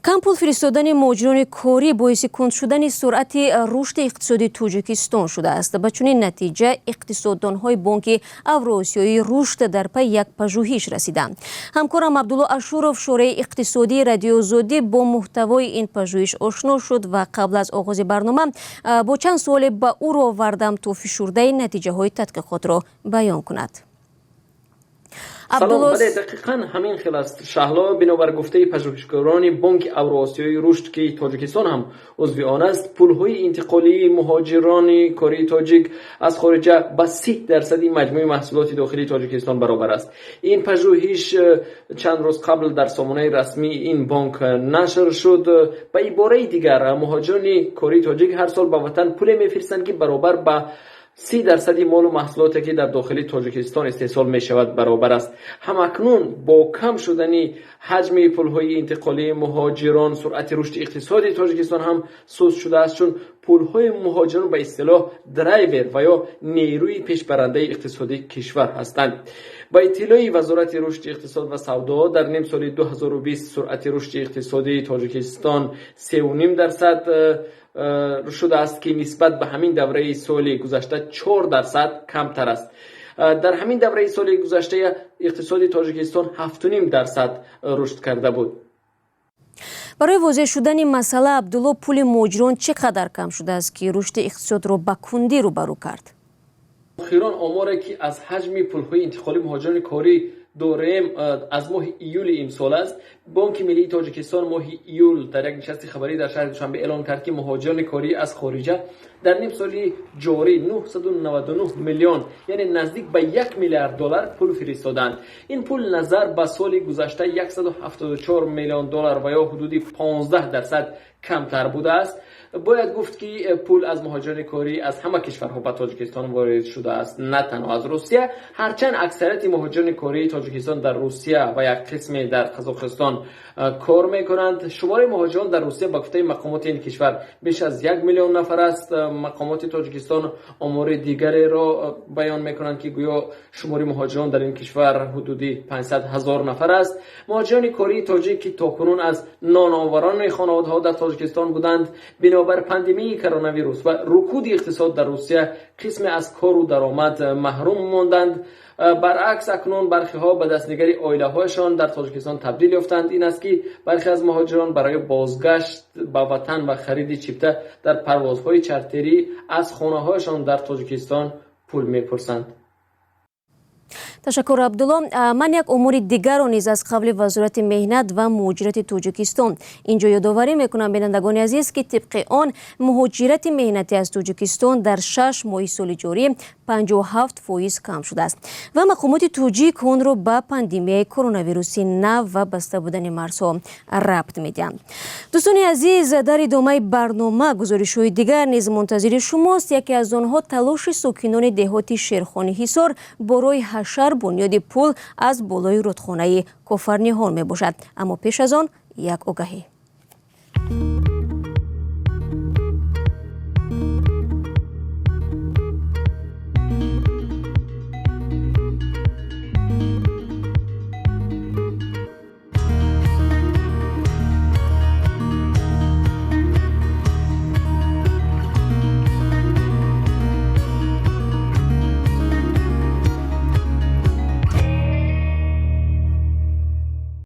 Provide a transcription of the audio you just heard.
Кам пул фиристодани муҳоҷирони корӣ боиси кунд шудани суръати рушди иқтисодии Тоҷикистон шудааст. Ба чунин натиҷа иқтисоддонҳои Бонки Авроосиёии рушд дар пайи як пажӯҳиш расиданд. Ҳамкорам Абдулло Ашуров, шореҳи иқтисодии Радиои Озодӣ, бо муҳтавои ин пажӯҳиш ошно шуд ва қабл аз оғози барнома бо чанд суоле ба ӯ рӯ овардам, то фишурдаи натиҷаҳои тадқиқотро баён кунад. Салом, бале, дақиқан ҳамин хел аст, Шаҳло. Бинобар гуфтаи пажӯҳишгарони Бонки Авроосиёи рушд, ки Тоҷикистон ҳам узви он аст, пулҳои интиқолии муҳоҷирони кории тоҷик аз хориҷа ба 30 дарсади маҷмӯи маҳсулоти дохилии Тоҷикистон баробар аст. Ин пажӯҳиш чанд рӯз қабл дар сомонаи расмии ин бонк нашр шуд. Ба ибораи дигар, муҳоҷирони кории тоҷик ҳар сол ба ватан пуле мефиристанд, ки баробар ба 30 дарсади молу маҳсулоте, ки дар дохили Тоҷикистон истеҳсол мешавад, баробар аст. Ҳамакнун бо кам шудани ҳаҷми пулҳои интиқолии муҳоҷирон суръати рушди иқтисоди Тоҷикистон ҳам суст шудааст, чун пулҳои муҳоҷирон ба истилоҳ драйвер ва ё нерӯи пешбарандаи иқтисодии кишвар ҳастанд. Ба иттилои Вазорати рушди иқтисод ва савдо, дар нимсоли 2020 суръати рушди иқтисодии Тоҷикистон 3,5 дарсад шудааст, ки нисбат ба ҳамин давраи соли гузашта 4 дарсад камтар аст. Дар ҳамин давраи соли гузашта иқтисоди Тоҷикистон 7,5 дарсад рушд карда буд. Барои возеҳ шудани масъала, Абдулло, пули муҳоҷирон чӣ қадар кам шудааст, ки рушди иқтисодро ба кундӣ рӯбарӯ кард? Охирон оморе, ки аз ҳаҷми пулҳои интиқолии муҳоҷирони корӣ дорем, аз моҳи июли имсол аст. Бонки миллии Тоҷикистон моҳи июл дар як нишасти хабарӣ дар шаҳри Душанбе эълон кард, ки муҳоҷирони корӣ аз хориҷа дар нимсоли ҷорӣ 999 миллион, яъне наздик ба 1 миллиард доллар пул фиристоданд. Ин пул назар ба соли гузашта 174 миллион доллар ва ё ҳудуди 15 дарсад камтар будааст. Бояд гуфт, ки пул аз муҳоҷирони корӣ аз ҳама кишварҳо ба Тоҷикистон ворид шудааст, на танҳо аз Русия. Ҳарчанд аксарияти муҳоҷирони кории Тоҷикистон дар Русия ва як қисме дар Қазоқистон кор мекунанд. Шумораи муҳоҷирон дар Русия, ба гуфтаи мақомоти ин кишвар, беш аз 1 миллион нафар аст. Мақомоти Тоҷикистон омори дигареро баён мекунанд, ки гӯё шумори муҳоҷирон дар ин кишвар ҳудуди 500 ҳазор нафар аст. Муҳоҷирони кории тоҷик, ки то кунун аз ноноварони хонаводаҳо дар Тоҷикистон буданд, бинобар пандемияи коронавирус ва рукуди иқтисод дар Русия қисме аз кору даромад маҳрум монданд. Баръакс, акнун бархиҳо ба дастнигари оилаҳояшон дар Тоҷикистон табдил ёфтанд. Ин аст, ки бархе аз муҳоҷирон барои бозгашт ба ватан ва хариди чипта дар парвозҳои чартерӣ аз хонаҳояшон дар Тоҷикистон пул мепурсанд. Ташаккур, Абдулло. Ман як омори дигарро низ аз қавли Вазорати меҳнат ва муҳоҷирати Тоҷикистон инҷо ёдоварӣ мекунам, бинандагони азиз, ки тибқи он муҳоҷирати меҳнатӣ аз Тоҷикистон дар 6 моҳи соли ҷорӣ 57 фоиз кам шудааст ва мақомоти тоҷик онро ба пандемияи коронавируси нав ва баста будани марзҳо рабт медиҳанд. Дӯстони азиз, дар идомаи барнома гузоришҳои дигар низ мунтазири шумост. Яке аз онҳо талоши сокинони деҳоти Шерхони Ҳисор барои ҳашар бунёди пул аз болои рудхонаи Кофарниҳон мебошад. Аммо пеш аз он як огаҳӣ.